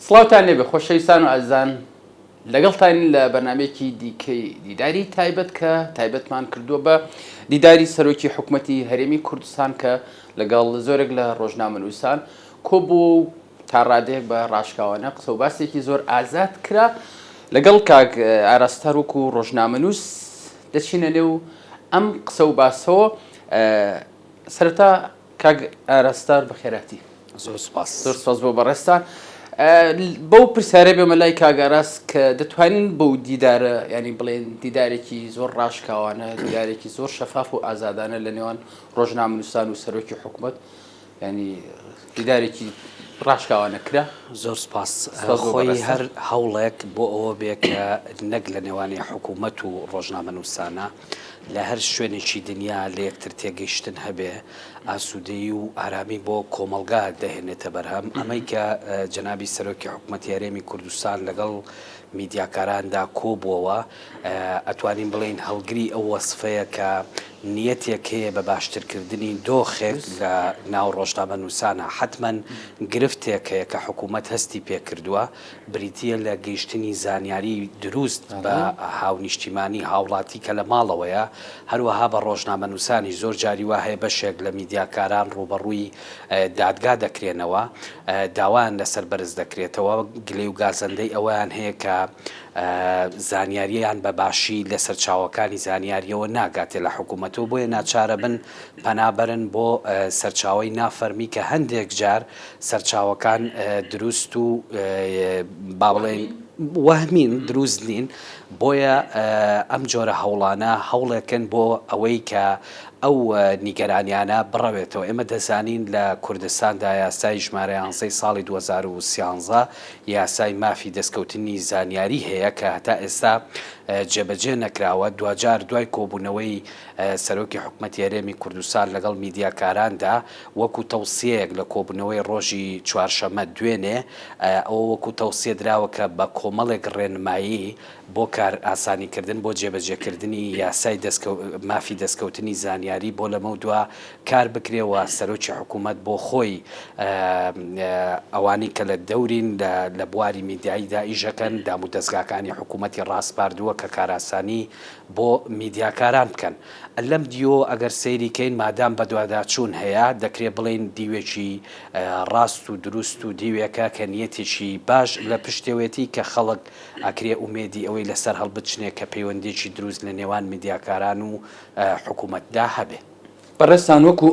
سڵاوتان لێبێ خۆشەویستان و ئازیزان لەگەڵتانین لە بەرنامەیەکی دیکەی دیداری تایبەت کە تایبەتمان کردووە بە دیداری سەرۆکی حکومەتی هەرێمی کوردستان کە لەگەڵ زۆرێک لە ڕۆژنامەنووسان کۆبوو و تا ڕادەیەک بە ڕاشکاوانە قسە و باسێکی زۆر ئازاد کرا لەگەڵ کاک ئاراستار وەکو ڕۆژنامەنووس دەچینە نێو ئەم قسە و باسەوە سەرەتا کاک ئاراستار بەخێرهاتی. زۆر سوپاس. زۆر سوپاس بۆ بەڕێزتان. بەو پرسیارە بێمە لای کاک ئاراس کە دەتوانین بەو دیدارە یانی بڵێن دیدارێکی زۆر ڕاشکاوانە دیدارێکی زۆر شەفاف و ئازادانە لە نێوان ڕۆژنامەنووسان و سەرۆکی حکوومەت ینی دیدارێکی ڕاشکاوانە کرا. زۆر سوپاس. خۆی هەر هەوڵێک بۆ ئەوە بێ کە نەک لە نێوانی حکوومەت و ڕۆژنامەنووسانە لە هەر شوێنێکی دنیا لە یەکتر تێگەیشتن هەبێ، ئاسوودەیی و ئارامی بۆ کۆمەڵگا دەهێنێتە بەرهەم، ئەمەی کە جەنابی سەرۆکی حکومەتی هەرێمی کوردستان لەگەڵ میدیاکاراندا کۆبووەوە، ئەتوانین بڵێین هەڵگری ئەو وەسفەیە کە نیەتێک هەیە بە باشترکردنی دۆخێک لە ناو ڕۆژنامەنووسانا، حەتمەن گرفتێک هەیە کە حکومەت هەستی پێکردووە، بریتییە لە گەیشتنی زانیاری دروست بە هاونیشتیمانی، هاوڵاتی کە لە ماڵەوەیە، هەروەها بە ڕۆژنامەنووسانیش، زۆر جاری وا هەیە بەشێک لە میدیاکاران ڕووبەڕووی دادگا دەکرێنەوە، داوایان لەسەر بەرز دەکرێتەوە، گلەی و گازەندەی ئەوەیان هەیە کە زانیارییان بە باشی لە سەرچاوەکانی زانیارییەوە ناگاتێ لە حکوومەتەوە، بۆیە ناچارەبن پەنا بەرن بۆ سەرچاوەی نافەرمی کە هەندێک جار سەرچاوەکان دروست و با بڵێین وەهمین دروست نین بۆیە ئەم جۆرە هەوڵانە هەوڵێکن بۆ ئەوەی کە ئەو نیگەرانیانە بڕەوێتەوە ئێمە دەزانین لە کوردستاندا یاسای ژمارە یانزەی ساڵی 2013 یاسای مافی دەستکەوتنی زانیاری هەیە کە هەتا ئێستا جێبەجێ نەکراوە دواجار دوای کۆبوونەوەی سەرۆکی حکومەتی هەرێمی کوردستان لەگەڵ میدیاکاراندا وەکو تەوسیەیەک لە کۆبوونەوەی ڕۆژی چوارشەممە، دوێنێ، ئەوە وەکو تەوسیە دراوە کە بە کۆمەڵێک ڕێنمایی بۆ کار ئاسانیکردن بۆ جێبەجێکردنی یاسای مافی دەستکەوتنی زانیاری بۆ لەمەودوا کار بکرێ و سەرۆکی حکوومەت بۆ خۆی ئەوانەی کە لە دەورین لە بواری میدیاییدا ئیشەکەن دامودەزگاکانی حکوومەتی ڕاسپاردووە کە کارئاسانی بۆ میدیاکاران بکەن. لەم دیوەوە ئەگەر سەیری کەین مادام بەدواداچوون هەیە دەکرێ بڵێین دیوێکی ڕاست و دروست و دیوێکە کە نیەتێکی باش لە پشتێوەیەتی کە خەڵک ئەکرێ ئومێدی ئەوەی لەسەر هەڵبچنێ کە پەیوەندیەکی دروست لە نێوان میدیاکاران و حکومەتدا هەبێ. بەڕێزتان وەکو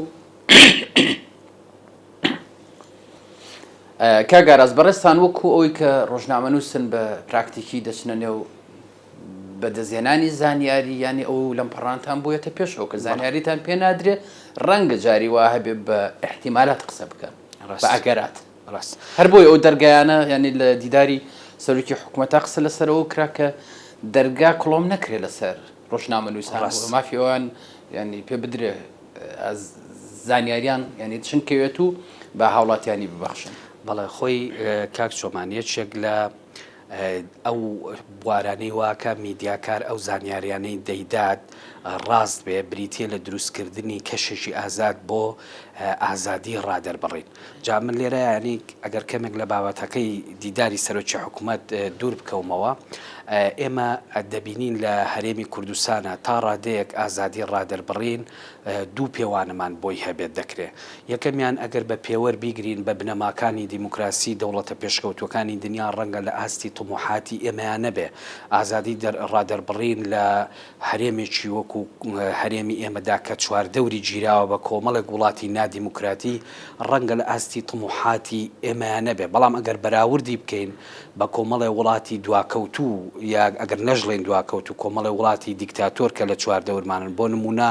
کاک ئاراس بەڕێزتان وەکو ئەوەی کە ڕۆژنامەنووسن بە پراکتیکی دەچنە نێو بەدەستهێنانی زانیاری یانی ئەو لەمپەڕانتان بۆیەتە پێشەوە کە زانیاریتان پێ نادرێ ڕەنگە جاری وا هەبێ بە ئیحتیمالات قسە بکەن بە ئەگەرات ڕاست هەر بۆیە ئەو دەرگایانە یانی لە دیداری سەرۆکی حکومەتا قسە لەسەر ئەوە کرا کە دەرگا کڵۆم نەکرێ لەسەر ڕۆژنامەنووسان ڕاست. مافی ئەوان یانی پێ بدرێ زانیاریان یانی چنکەوێت و بە هاوڵاتیانی ببەخشن. بەڵێ خۆی کاک چۆمان یەکێک لە ئەو بوارانەی وا کە میدیاکار ئەو زانیاریانەی دەیدات ڕاست بێ بریتیە لە دروستکردنی کەشێکی ئازاد بۆ ئازادی ڕادەربڕین جا من لێرە یانی ئەگەر کەمێک لە بابەتەکەی دیداری سەرۆکی حکوومەت دوور بکەومەوە ئێمە دەبینین لە هەرێمی کوردستانە تا ڕادەیەک ئازادی ڕادەربڕین دوو پێوانەمان بۆی هەبێت دەکرێ. یەکەمیان ئەگەر بە پێوەر بیگرین بە بنەماکانی دیموکراسی دەوڵەتە پێشکەوتووەکانی دنیا ڕەنگە لە ئاستی تموحاتی ئێمەیا نەبێ. ئازادی ڕادەربڕین لە هەرێمێکی وەکو هەرێمی ئێمەدا کە چواردەوری گیراوە بە کۆمەڵێک وڵاتی نادیموکراتی ڕەنگە لە ئاستی تموحاتی ئێمەیا نەبێ. بەڵام ئەگەر بەراوردی بکەین بە کۆمەڵێ وڵاتی دواکەوتوو یا ئەگەر نەشڵێین دواکەوتوو کۆمەڵێ وڵاتی دیکتاتۆر کە لە چواردەورمانن بۆ نموونە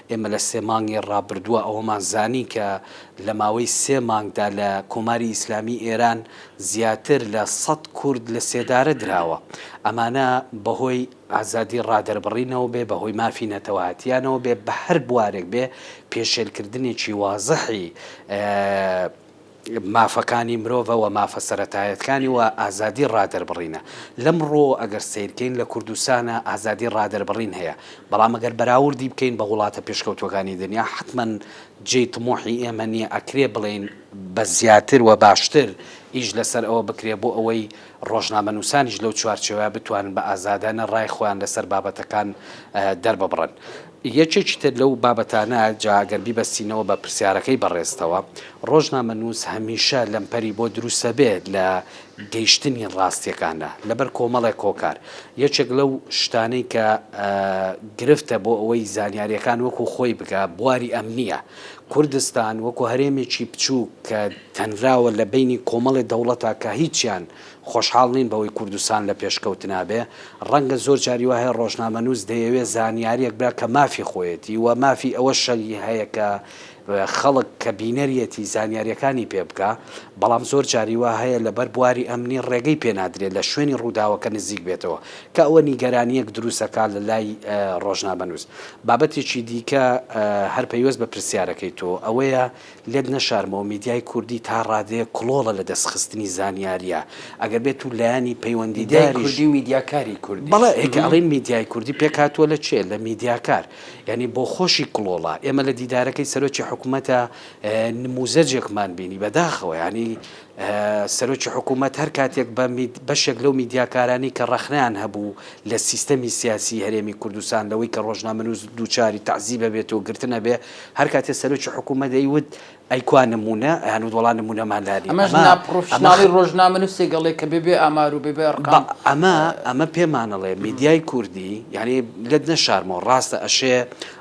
ئێمە لە سێ مانگی ڕابردووە ئەوەمان زانی کە لە ماوەی سێ مانگدا لە کۆماری ئیسلامی ئێران زیاتر لە سەد کورد لە سێدارە دراوە ئەمانە بەهۆی ئازادی ڕادەربڕینەوە بێ بەهۆی مافی نەتەوایەتیانەوە بێ بە هەر بوارێک بێ پێشێلکردنێکی وازحی. مافەکانی مرۆڤە و مافە سەرەتایەتکانی و ئازادی ڕادەربڕینە. لەم ڕووەوە ئەگەر سەیرکەین لە کوردستانا ئازادی ڕادەربڕین هەیە، بەڵام ئەگەر بەراوردی بکەین بە وڵاتە پێشکەوتووەکانی دنیا حەتمەن جێی تموحی ئێمە نییە، ئەکرێ بڵێین بە زیاتر و باشتر ئیش لەسەر ئەوە بکرێ بۆ ئەوەی ڕۆژنامەنووسانیش لەو چوارچێوەیە بتوانن بە ئازادانە ڕای خۆیان لەسەر بابەتەکان دەرببڕن. یەکێکی تر لەو بابەتانە، جا گەر بیبەستینەوە بە پرسیارەکەی بەڕێزتەوە، ڕۆژنامەنووس هەمیشە لەمپەری بۆ دروستەبێت لە گەیشتنی ڕاستیەکانە، لەبەر کۆمەڵێک هۆکار. یەکێک لەو شتانەی کە گرفتە بۆ ئەوەی زانیاریەکان وەکو خۆی بگا، بواری ئەمنیە. کوردستان وەکو هەرێمێکی بچووک کە تەنراوە لە بەینی کۆمەڵێ دەوڵەتا کە هیچیان خۆشحاڵ نین بەوەی کوردستان لە پێشکەوتنا بێ، ڕەنگە زۆر جاری وا هەیە ڕۆژنامەنووس دەیەوێ زانیاریەک بدا کە مافی خۆیەتی و مافی ئەوەشی هەیە کە خەڵک کە بینەریەتی زانیاریەکانی پێ بگا، بەڵام زۆر جاری وا هەیە لەبەر بواری ئەمنی ڕێگەی پێ نادرێ لە شوێنی ڕووداوەکە نزیک بێتەوە کە ئەوە نیگەرانیەک دروست ئەکا لە لای ڕۆژنامەنووس. بابەتێکی دیکە هەر پەیوەست بە پرسیارەکەی تۆ ئەوەیە لێت نەشارمەوە میدیای کوردی تا ڕادەیەک کڵۆڵە لە دەست خستنی زانیاریە ئەگەر بێت و لایەنی میدیای پەیوەندیداریش کوردی و میدیاکاری کوردیش. بەڵێ کە ئەڵێین میدیای کوردی پێکهاتووە لە چێ؟ لە میدیاکار. یانی بۆ خۆشی کڵۆڵە. ئێمە لە دیدارەکەی سەرۆکی حکومەتە نموزەجێکمان بینی بەداخەوە یانی سەرۆکی حکومەت هەر کاتێک بە بەشێک لەو میدیاکارانەی کە ڕەخنەیان هەبوو لە سیستەمی سیاسی هەرێمی کوردستان لەوەی کە ڕۆژنامەنووس دووچاری تەعزیب ئەبێت و گرتن ئەبێ هەر کاتێ سەرۆکی حکوومەت ئەیوت ئەی کوا نموونە؟ ئەیانوت وەڵا نموونەمان لا نییە. ئەمەش ئەمە ئەمە ناپڕۆفیشناڵی ڕۆژنامەنووسێک ئەڵێ کە بێ بێ ئامار و بێ بێ با ئەرقام. ئەمە ئەمە پێمان ئەڵێ میدیای کوردی یانی لێت نەشارمەوە ڕاستە ئەشێ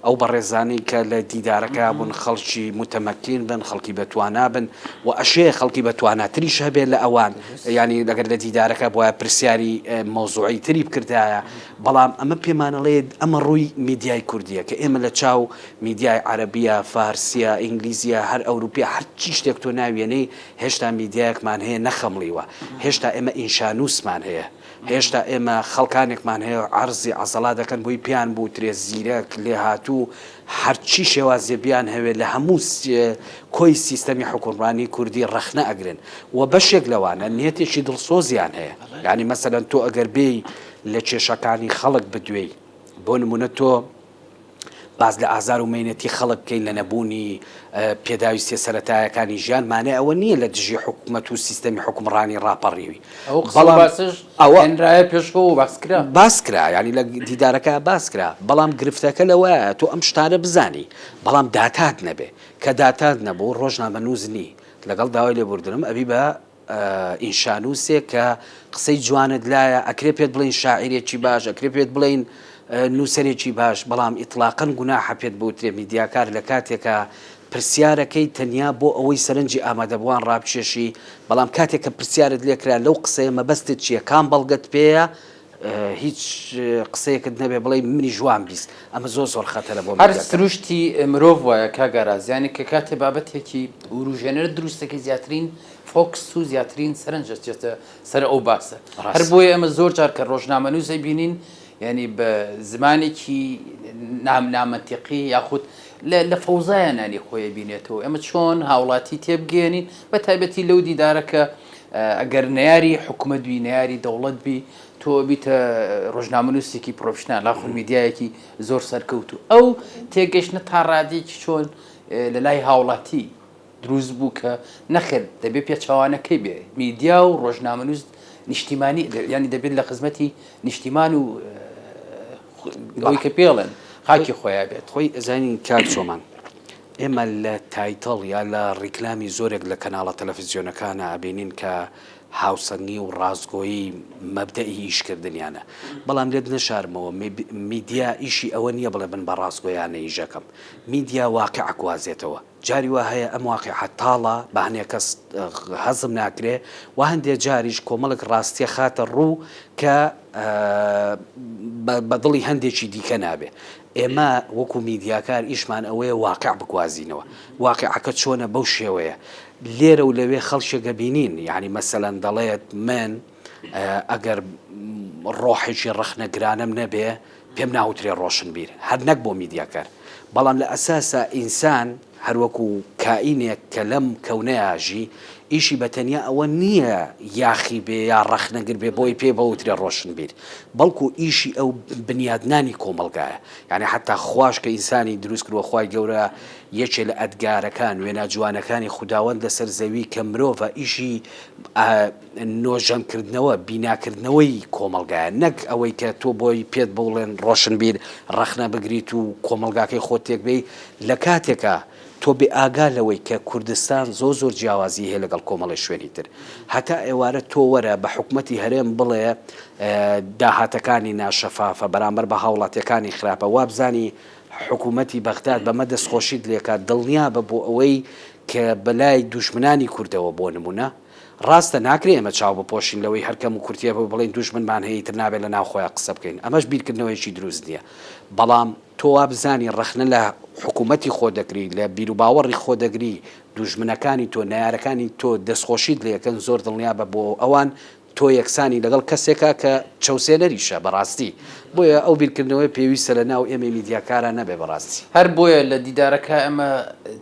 ئەو بەڕێزانەی کە لە دیدارەکە بوون خەڵکی موتەمەکین بن خەڵکی بەتوانا بن و ئەشێ خەڵکی بەتواناتریش هەبێ لە ئەوان یانی ئەگەر لە دیدارەکە بوایە پرسیاری مەوزوعی تری بکردایە بەڵام ئەمە پێمان ئەڵێ ئەمە ڕووی میدیای کوردیە کە ئێمە لە چاو میدیای عەرەبیە، فارسیە، ئینگلیزیە، هەر ئەوروپیە هەرچی شتێک تۆ ناویەنێی هێشتا میدیایەکمان هەیە نەخەمڵیوە، هێشتا ئێمە ئینشانووسمان هەیە، هێشتا ئێمە خەڵکانێکمان هەیە عەرزی عەزەڵا دەکەن بۆی پێیان بوترێ زیرەک، لێهاتوو، هەرچی شێوازێ بیانهەوێ لە هەموو کۆی سیستەمی حوکمڕانی کوردی ڕەخنە ئەگرن و بەشێک لەوانە نیەتێکی دڵسۆزیان هەیە یانی مەسەلەن تۆ ئەگەر بێی لە کێشەکانی خەڵک بدوێی بۆ نمونە تۆ باس لە ئازار و مەینەتی خەڵک بکەین لە نەبوونی پێداویستیە سەرەتایەکانی ژیان مانای ئەوە نییە لە دژی حکومەت و سیستەمی حوکمڕانی ڕاپەڕیوی ئەو قسە و بەڵام باسەش ئەوە هێنرایە پێشەوە و باس کرا. باس کرا یانی لە دیدارەکە باس کرا بەڵام گرفتەکە لەوەیە تۆ ئەم شتانە بزانی بەڵام داتات نەبێ کە داتات نەبوو ڕۆژنامەنووس نی لەگەڵ داوای لێبوردنم ئەبی بە ئینشانووسێک کە قسەی جوانت لایە، ئەکرێ پێت بڵێین شاعیرێکی باش، ئەکرێ پێت بڵێین نووسەرێکی باش، بەڵام ئیتڵاقەن گوناحە پێت بوترێ میدیاکار لە کاتێکا پرسیارەکەی تەنیا بۆ ئەوەی سەرنجی ئامادەبووان ڕابکێشی، بەڵام کاتێک کە پرسیارت لێکرا لەو قسەیە مەبەستت چییە، کام بەڵگەت پێیە، هیچ قسەیەکت نەبێ بڵێی منیش وام 20 ئەمە زۆر زۆر خەتەرە بۆ هەر میدیاکار. سروشتی مرۆڤ وایە کاک ئاراز یانی کە کاتێ بابەتێکی وروژێنەر دروست دەکەی زیاترین فۆکس و زیاترین سەرنج دەچێتە سەر ئەو باسە هەر ڕاستە. بۆیە ئێمە زۆر جار کە ڕۆژنامەنووس ئەیبینین یانی بە زمانێکی نام نامەنتیقی یاخود لە لە فەوزایە نانی خۆی ئەبینێتەوە ئێمە چۆن هاوڵاتی تێبگەیەنین بە تایبەتی لەو دیدارە کە ئەگەر نەیاری حکومەت بی نەیاری دەوڵەت بی تۆ بیتە ڕۆژنامەنووسێکی پرۆفشنال یاخود میدیایەکی زۆر سەرکەوتوو ئەو تێگەشتنە تا ڕادەیەکی چۆن لە لای هاوڵاتی دروست بوو کە نەخێر دەبێ پێچەوانەکەی بێ میدیا و ڕۆژنامەنووس نیشتیمانی یانی دەبێت لە خزمەتی نیشتیمان و ئەوەی کە پێڵێن خاکی خۆیان بێت. خۆی ئەزانی کاک چۆمان ئێمە لە title یا لە ڕیکلامی زۆرێک لە کەناڵە تەلەفزیۆنەکانا ئەبینین کە هاوسەنگی و ڕاستگۆیی مەبدەئی ئیشکردنیانە بەڵام لێت نەشارمەوە میدیا ئیشی ئەوە نییە بڵێ من بە ڕاستگۆیانە ئیشەکەم میدیا واقع ئەگوازێتەوە جاری وا هەیە ئەم واقیعە تاڵە بە هەنێ کەس هەزم ناکرێ و هەندێ جاریش کۆمەڵێک ڕاستیە خاتە ڕوو کە بە دڵی هەندێکی دیکە نابێ. ئێمە وەکو میدیاکار ئیشمان ئەوەیە واقیع بگوازینەوە. واقیعەکە چۆنە بەو شێوەیە. لێرە و لەوێ خەڵکێک ئەبینین یانی مەسەلەن دەڵێت من ئەگەر ڕۆحێکی ڕەخنەگرانەم نەبێ پێم ناوترێ ڕۆشنبیر هەر نەک بۆ میدیاکار بەڵام لە ئەساسا ئینسان. هەروەکو کائینێک کە لەم کەونەیا ژی، ئیشی بە تەنیا ئەوە نییە یاخی بێ یا ڕەخنەگر بێ بۆی پێ بوترێ ڕۆشنبیر، بەڵکو ئیشی ئەو بنیادنانی کۆمەڵگایە. یانی حەتا خواش کە ئینسانی دروست کردوە خوای گەورە یەکێ لە ئەدگارەکان، وێنا جوانەکانی خوداوەند لەسەر زەوی کە مرۆڤە ئیشی نۆژەنکردنەوە، بیناکردنەوەی کۆمەڵگایە، نەک ئەوەی کە تۆ بۆی پێت بڵێن ڕۆشنبیر ڕەخنە بگریت و کۆمەڵگاکەی خۆت تێک بێی، لە کاتێکا تۆ بێ ئاگا لەوەی کە کوردستان زۆر زۆر جیاوازی هەیە لەگەڵ کۆمەڵی شوێنی تر. هەتا ئێوارە تۆ وەرە بە حکومەتی هەرێم بڵێ داهاتەکانی ناشەفافە، بەرامبەر بە هاوڵاتیەکانی خراپە، وابزانی حکومەتی بەغداد بەمە دەستخۆشیت لێکات، دڵنیابە بۆ ئەوەی کە بەلای دوژمنانی کوردەوە بۆ نمونە، ڕاستە ناکرێ ئێمە چاو بپۆشین لەوەی هەر کەم و کورتیە بوو بڵێین دوژمنمان هەیە ئیتر نابێت لە ناو خۆیان قسە بکەین ئەمەش بیرکردنەوەیەکی دروست نیە بەڵام تۆ وابزانی ڕەخنە لە حکومەتی خۆ دەگری لە بیروباوەڕی خۆ دەگری دوژمنەکانی تۆ نەیارەکانی تۆ دەستخۆشیت لێکەن زۆر دڵنیابە بۆ ئەوان تۆ یەکسانی لەگەڵ کەسێکا کە چەوسێنەریشە بەڕاستی بۆیە ئەو بیرکردنەوەیە پێویستە لە ناو ئێمەی میدیاکارا نەبێ بەڕاستی. هەر بۆیە لە دیدارەکە ئێمە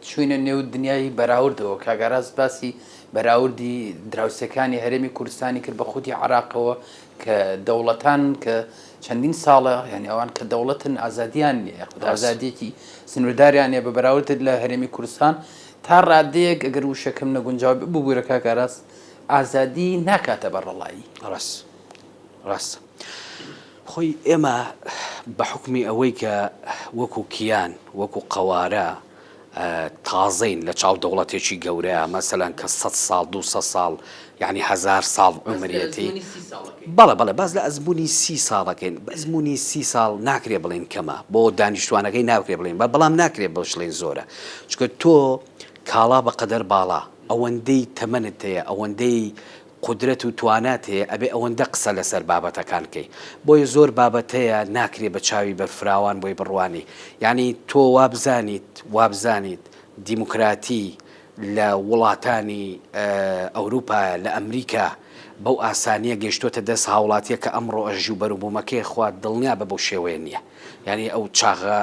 چووینە نێو دنیای بەراوردەوە، کاک ئاراس باسی بەراوردی دراوسێکانی هەرێمی کوردستانی کرد بە خودی عێراقەوە کە دەوڵەتان کە چەندین ساڵە یانی ئەوان کە دەوڵەتن ئازادیان نییە یاخود ئازادیەکی سنوورداریان نییە بە بەراورد لە هەرێمی کوردستان تا ڕادەیەک ئەگەر وشەکەم نەگونجاو بێ ببوورە کاک ئاراس ئازادی ناکاتە بەڕەڵایی. ڕاست ڕاستە خۆی ئێمە بە حوکمی ئەوەی کە وەکو کیان وەکو قەوارە تازەین لە چاو دەوڵەتێکی گەورەیە مەسەلەن کە سەد ساڵ دوو سەد ساڵ یعنی هەزار ساڵ عومریەتی بەڵێ بەڵێ باس لە ئەزموونی سی ساڵەکەین ئەزموونی سی ساڵ ناکرێ بڵێین کەمە بۆ دانیشتوانەکەی ناکرێ بڵێین بەڵام ناکرێ بشڵێین زۆرە چونکە تۆ کاڵا بە قەدەر باڵا، ئەوەندەی تەمەنت هەیە، ئەوەندەی قودرەت و توانات هەیە، ئەبێ ئەوەندە قسە لەسەر بابەتەکان کەی. بۆیە زۆر بابەت هەیە ناکرێ بە چاوی بەرفراوان بۆی بڕوانی. یانی تۆ وابزانیت، وابزانیت دیموکراتی لە وڵاتانی ئەوروپایە، لە ئەمریکا بەو ئاسانییە گەیشتۆتە دەست هاوڵاتییە کە ئەمڕۆ ئەژی و بەروبوومەکەی خوا دڵنیابە بەو شێوەیە نییە. یانی ئەو چاغە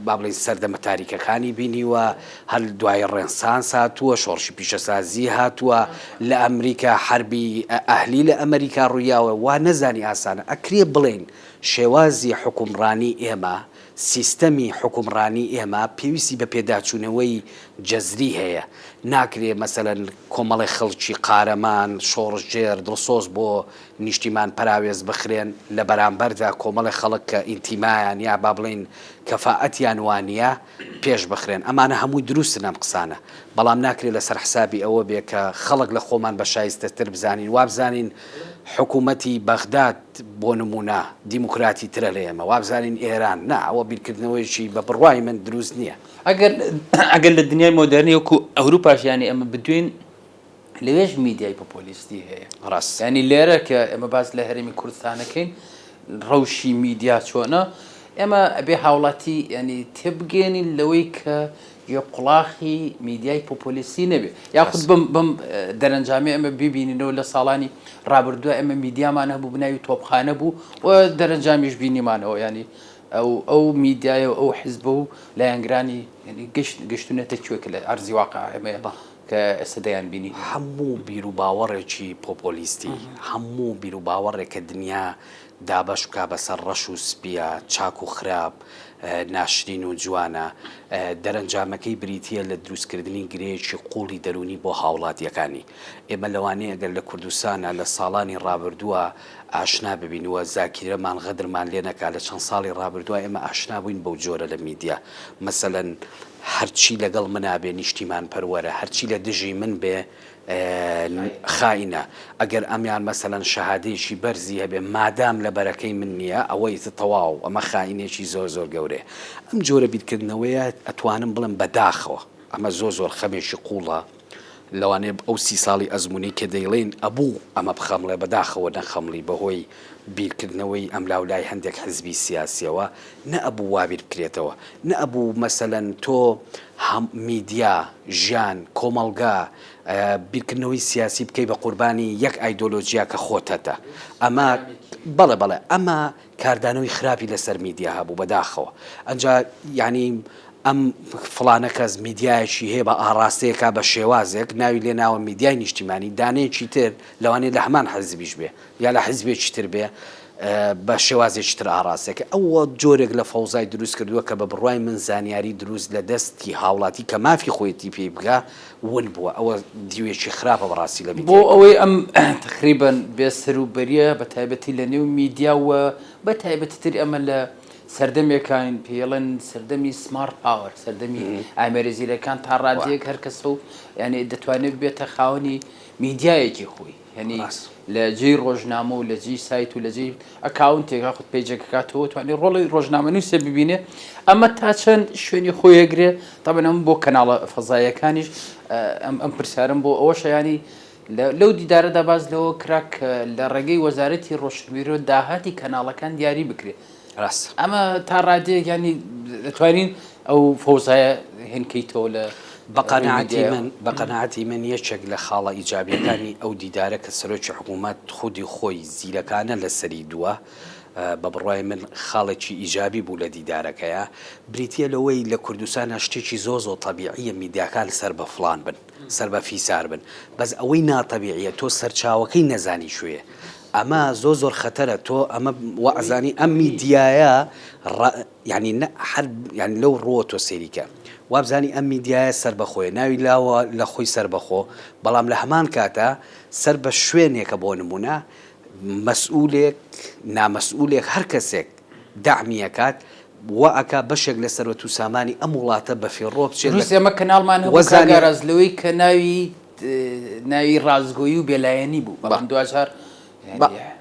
با بڵێین سەردەمە تاریکەکانی بینیوە، هەر دوای ڕێنسانس هاتووە، شۆڕشی پیشەسازی هاتووە، لە ئەمریکا حەربی ئەهلی لە ئەمریکا ڕوویاوە، وا نەزانی ئاسانە. ئەکرێ بڵێین شێوازی حوکمڕانی ئێمە، سیستەمی حوکمڕانی ئێمە پێویستی بە پێداچوونەوەی جەزری هەیە. ناکرێ مەسەلەن کۆمەڵێ خەڵکی قارەمان، شۆڕشگێر، دڵسۆز بۆ نیشتیمان پەراوێز بخرێن، لە بەرامبەردا کۆمەڵێ خەڵک کە ئینتیمایان یا با بڵێین کەفائەتیان وا نییە پێش بخرێن. ئەمانە هەمووی دروستن ئەم قسانە، بەڵام ناکرێ لەسەر حسابی ئەوە بێ کە خەڵک لە خۆمان بە شایستەتر بزانین، وابزانین حکوومەتی بەغداد بۆ نموونە دیموکراتی ترە لە ئێمە، وابزانین ئێران، نا ئەوە بیرکردنەوەیەکی بە بڕوای من دروست نییە. ئەگەر ئەگەر لە دنیای مۆدێرنی وەکوو ئەوروپاش یانی ئێمە بدوێین، لەوێش میدیای پۆپۆلیستی هەیە. ڕاستە. یانی لێرە کە ئێمە باس لە هەرێمی کوردستانەکەین ڕەوشی میدیا چۆنە ئێمە ئەبێ هاوڵاتی ینی تێبگەێنین لەوەی کە گوێ قوڵاخی میدیای پۆپۆلیستی نەبێ یاخود بم بم دەرەنجامی ئەمە ببینینەوە لە ساڵانی ڕابردووە ئێمە میدیامان هەبوو بناوی تۆپخانە بوو و دەرەنجامیش بینیمانەوە ینی ئەو ئەو میدیایە و ئەو حزبە و لایەنگرانی گشت گەشتونەتە کوێ کە لە ئەرزی واقع ئێمەیە کە ئێستا دەیانبینین. هەموو بیروباوەڕێکی پۆپۆلیستی، هەموو بیروباوەڕێک کە دنیا دابەش بکا بەسەر ڕەش و سپییە، چاک و خراپ، ناشرین و جوانە، دەرەنجامەکەی بریتییە لە دروستکردنی گرێیەکی قووڵی دەروونی بۆ هاوڵاتییەکانی. ئێمە لەوانەیە گەر لە کوردستانا لە ساڵانی ڕابردووا ئاشنا ببین و زاکیرەمان غەدرمان لێ نەکا، لە چەند ساڵی ڕابردووا ئێمە ئاشنا بووین بەو جۆرە لە میدیا. مەسەلەن هەرچی لەگەڵ منا بێ نیشتیمان پەروەرە هەرچی لە دژی من بێ خائینە ئەگەر ئەمیان مەسەلەن شەهادەیەکی بەرزی هەبێ مادام لە بەرەکەی من نییە ئەوە ئیتر تەواو ئەمە خائینێکی زۆر زۆر گەورەیە ئەم جۆرە بیرکردنەوەیە ئەتوانم بڵێم بەداخەوە ئەمە زۆر زۆر خەمێکی قوڵە لەوانەیە ئەو سی ساڵی ئەزموونەی کە دەیڵێین ئەبوو ئەمە بخەمڵێ، بەداخەوە نەخەمڵی بەهۆی بیرکردنەوەی ئەملاولای هەندێک حزبی سیاسیەوە، نەئەبوو وا بیر بکرێتەوە، نەئەبوو مەسەلەن تۆ هەم میدیا، ژیان، کۆمەڵگا، بیرکردنەوەی سیاسی بکەی بە قوربانی یەک ئایدۆلۆجیا کە خۆتەتە. ئەمە بەڵێ بەڵێ ئەمە کاردانەوەی خراپی لەسەر میدیا هەبوو بەداخەوە. ئەنجا یانی. ئەم فڵانە کەس میدیایەکی هەیە بە ئاڕاستەیەکا بە شێوازێک ناوی لێ ناوە میدیای نیشتیمانی، دانەیەکی تر لەوانەیە لە هەمان حزبیش بێ یا لە حزبێکی تر بێ بە شێوازێکی تر ئاڕاستەکە ئەوە جۆرێک لە فەوزای دروست کردووە کە بە بڕوای من زانیاری دروست لە دەستی هاوڵاتی کە مافی خۆیەتی پێی بگا ون بووە ئەوە دیوێکی خراپە بەڕاستی لە بۆ میدیای ئەوەی ئەم تەقریبەن بێ سەروبەریە بە تایبەتی لە نێو میدیا و بە تایبەتی تر ئەمە لە سەردەمێکاین پێڵێن سەردەمی smart power سەردەمی ئامێرە زیرەکان تا ڕادەیەک هەر کەسە و یعنی دەتوانێت ببێتە خاوەنی میدیایەکی خۆی یعنی لە جێی ڕۆژنامە و لە جێی سایت و لە جێی ئەکاونتێک یاخود پەیجێک کاتەوە توانێت ڕۆڵی ڕۆژنامەنووسێ ببینێ ئەمە تا چەند شوێنی خۆیەگرێ تابەن ئەم بۆ کەناڵە فەزایەکانیش ئەم ئەم پرسیارم بۆ ئەوەشە ینی لەو دیدارەدا باس لەوە کرا کە لە ڕێگەی وەزارەتی ڕۆشنبیرەوە داهاتی کەناڵەکان دیاری بکرێت. ڕاستە. ئەمە تا ڕادەیەک یانی دەتوانین ئەو فەوزایە هێنکەیتەوە لە بە قەناعەتی من بە قەناعەتی من یەکێک لە خاڵە ئیجابیەکانی ئەو دیدارە کە سەرۆکی حکوومەت خودی خۆی زیرەکانە لەسەری دووە بە بڕوای من خاڵێکی ئیجابی بوو لە دیدارەکەیا بریتیە لەوەی لە کوردستانا شتێکی زۆر زۆر تەبیعیە میدیاکان سەر بە فڵان بن سەر بە فیسار بن بەس ئەوەی ناتەبیعیە تۆ سەرچاوەکەی نەزانی کوێیە ئەمە زۆر زۆر خەتەرە تۆ ئەمە وائەزانی ئەم میدیایە یعنی نە هەر یعنی لەو ڕووە تۆ سەیری کە وابزانی ئەم میدیایە سەربەخۆیە ناوی لاوە لە خۆی سەربەخۆ بەڵام لە هەمان کاتە سەر بە شوێنێکە بۆ نمونە مەسئولێک نامەسئولێک هەر کەسێک دەعمی ئەکات وا ئەکا بەشێک لە سەروەت و سامانی ئەم وڵاتە بەفیڕۆ بچێت لە دروست ئێمە کەناڵمان هەبوو کاک وەزانی ئاراس لەوەی کە ناوی ناوی ڕاستگۆیی و بێلایەنی بوو بەڵام دواجار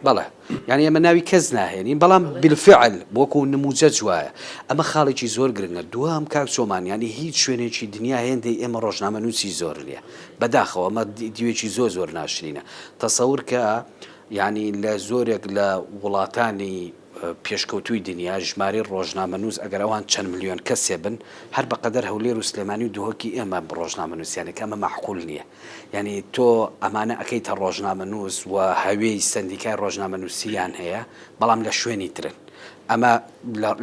بەڵێ یانی ئێمە ناوی کەس ناهێنین بەڵام بالفعل وەکو نموجەج وایە ئەمە خاڵێکی زۆر گرنگە دووەم کاک چۆمان یانی هیچ شوێنێکی دنیا هێندەی ئێمە ڕۆژنامەنووسی زۆر نییە بەداخەوە ئەمە دیوێکی زۆر زۆر ناشرینە تەسەور کە یانی لە زۆرێک لە وڵاتانی پێشکەوتووی دنیا ژمارەی ڕۆژنامەنووس ئەگەر ئەوان چەند ملیۆن کەسێ بن هەر بەقەدەر هەولێر و سلێمانی و دهۆکی ئێمە ڕۆژنامەنووسیانە کە ئەمە مەعقول نییە یانی تۆ ئەمانە ئەکەیتە ڕۆژنامەنووس و هەوێی سەندیکای ڕۆژنامەنووسیان هەیە بەڵام لە شوێنی ترن ئەمە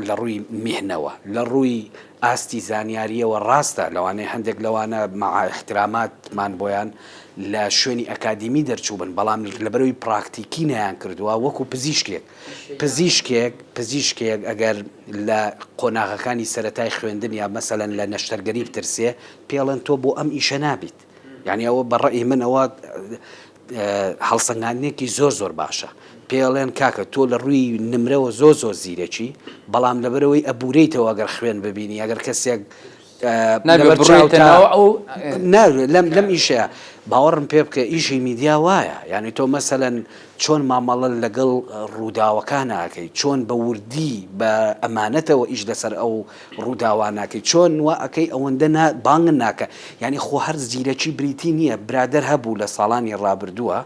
لە ڕووی میهنەوە لە ڕووی ئاستی زانیارییەوە ڕاستە لەوانەیە هەندێک لەوانە مع احتراماتمان بۆیان لە شوێنی ئەکادیمی دەرچووبن بەڵام لەبەرئەوەی پراکتیکی نەیانکردووە وەکو پزیشکێک پزیشکێک پزیشکێک ئەگەر لە قۆناغەکانی سەرەتای خوێندن یا مەسەلەن لە نەشتەرگەری بترسێ پێڵێن تۆ بۆ ئەم ئیشە نابیت یعنی ئەوە بە ڕەئی من ئەوە هەڵسەنگاندنێکی زۆر زۆر باشە پێڵێن کاکە تۆ لە ڕووی نمرەوە زۆر زۆر زیرەکی بەڵام لەبەرەوەی ئەبورەیتەوە ئەگەر خوێن ببینی ئەگەر کەسێک لەم لەم ئیشەیە باوەڕم پێ بکە ئیشی میدیا وایە یعنی تۆ مەسەلەن چۆن مامەڵە لەگەڵ ڕووداوەکان ئەکەی چۆن بە وردی بە ئەمانەتەوە ئیش لەسەر ئەو ڕووداوانە ئەکەی چۆن وا ئەکەی ئەوەندە نا بانگ ناکە یعنی خۆ هەر زیرەکی بریتی نییە برادەر هەبوو لە ساڵانی ڕابردووە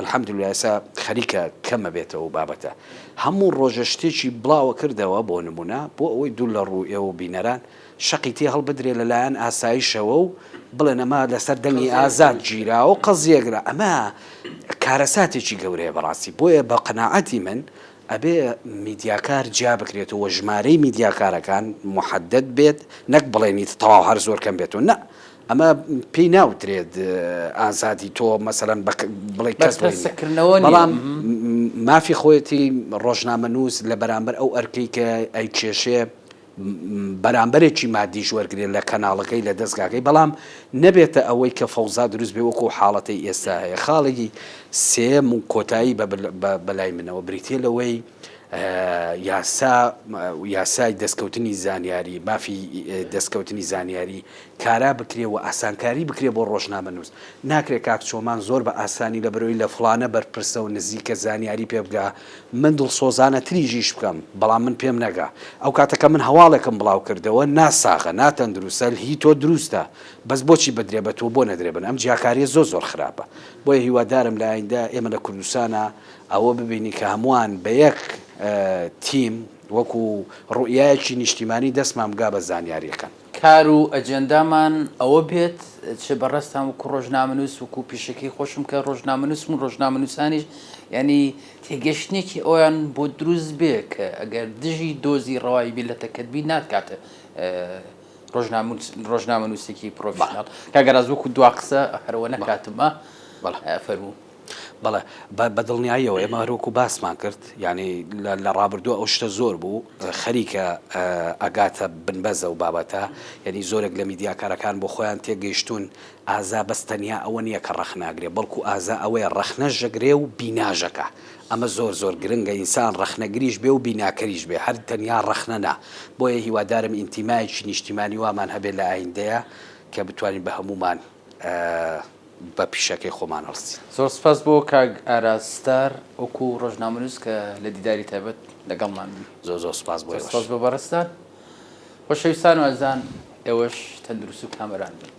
الحمدللە ئێستا خەریکە کەمە بێتەوە ئەو بابەتە هەموو ڕۆژە شتێکی بڵاوە کردەوە بۆ نمونە بۆ ئەوەی دوور لە ڕوو ئێوە بینەران شەقی تێ هەڵبدرێ لە لایەن ئاسایشەوە و بڵێن ئەمە لەسەر دەنگی ئازاد گیراوە و قەزیە گرا ئەمە کارەساتێکی گەورەیە بەڕاستی بۆیە بە قەناعەتی من ئەبێ میدیاکار جیا بکرێتەوە ژمارەی میدیاکارەکان محدد بێت نەک بڵێنیت تەواو هەر زۆر کەم بێتەوە نا ئەمە پێی ناوترێت ئازادی تۆ مەسەلەن بڵێ کەس بەرتەسکردنەوە بەڵام مافی خۆیەتی ڕۆژنامەنووس لە بەرامبەر ئەو ئەرکەی کە ئەیکێشێ بەرامبەرێکی مادیش وەرگرێت لە کەناڵەکەی لە دەزگاکەی بەڵام نەبێتە ئەوەی کە فەوزا دروست بێ وەکو حاڵەتەی ئێستا هەیە خاڵێکی سێیەم و کۆتایی بەلای منەوە بریتیە لەوەی یاسا یاسای دەستکەوتنی زانیاری مافی دەستکەوتنی زانیاری کارا بکرێ و ئاسانکاری بکرێ بۆ ڕۆژنامەنووس ناکرێ کاک چۆمان زۆر بە ئاسانی لە بەرەوەی لە فڵانە بەرپرسە و نزیکە زانیاری پێ بگا من دڵسۆزانەتریش ئیش بکەم بەڵام من پێم نەگا ئەو کاتە کە من هەواڵێکم بڵاو کردەوە نا ساغە نا تەندروستە هی تۆ دروستە بەس بۆچی بدرێ بە تۆ بۆ نەدرێ بن ئەم جیاکاریە زۆر زۆر خراپە بۆیە هیوادارم لە ئایندە ئێمە لە کوردستانا ئەوە ببینین کە هەمووان بە یەک تیم وەکو ڕوئیایەکی نیشتیمانی دەستمان بگا بە زانیاریەکان. کار و ئەجێندامان ئەوە بێت چ بەڕێزتان وەکو ڕۆژنامەنووس وەکو پیشەکەی خۆشم کە ڕۆژنامەنووسم و ڕۆژنامەنووسانیش یانی تێگەشتنێکی ئەویان بۆ دروست بێ کە ئەگەر دژی دۆزی ڕەوای میللەتەکەت بی ناتکاتە. ڕۆژنامەنووسێکی professional. کاک ئاراس وەکو دوا قسە هەرەوە نەکاتمە فەرموو. بەڵێ بە دڵنیاییەوە ئێمە هەروەکو باسمان کرد یانی لە ڕابردوو ئەو شتە زۆر بوو خەریکە ئەگاتە بنبەز ئەو بابەتە یانی زۆرێک لە میدیاکارەکان بۆ خۆیان تێگەیشتوون ئازا بەس تەنیا ئەوە نییە کە ڕەخنە ئەگرێ بەڵکو ئازا ئەوەیە ڕەخنەش ئەگرێ و بیناش ئەکا ئەمە زۆر زۆر گرنگە ئینسان ڕەخنەگریش بێ و بیناکەریش بێ هەر تەنیا ڕەخنە نا بۆیە هیوادارم ئینتیمایەکی نیشتیمانی وامان هەبێ لە ئایندەیا کە بتوانین بە هەموومان بە پیشەکەی خۆمان هەڵسین. زۆر سوپاس بۆ کاک ئاراس ستار وەکو ڕۆژنامەنووس کە لە دیداری تایبەت لەگەڵمان بووی. زۆر زۆر سوپاس بۆ ئێوەش. زۆر سوپاس بۆ بەڕێزتان. خۆشەویستان و ئازیزان ئێوەش تەندروست و کامەران بن.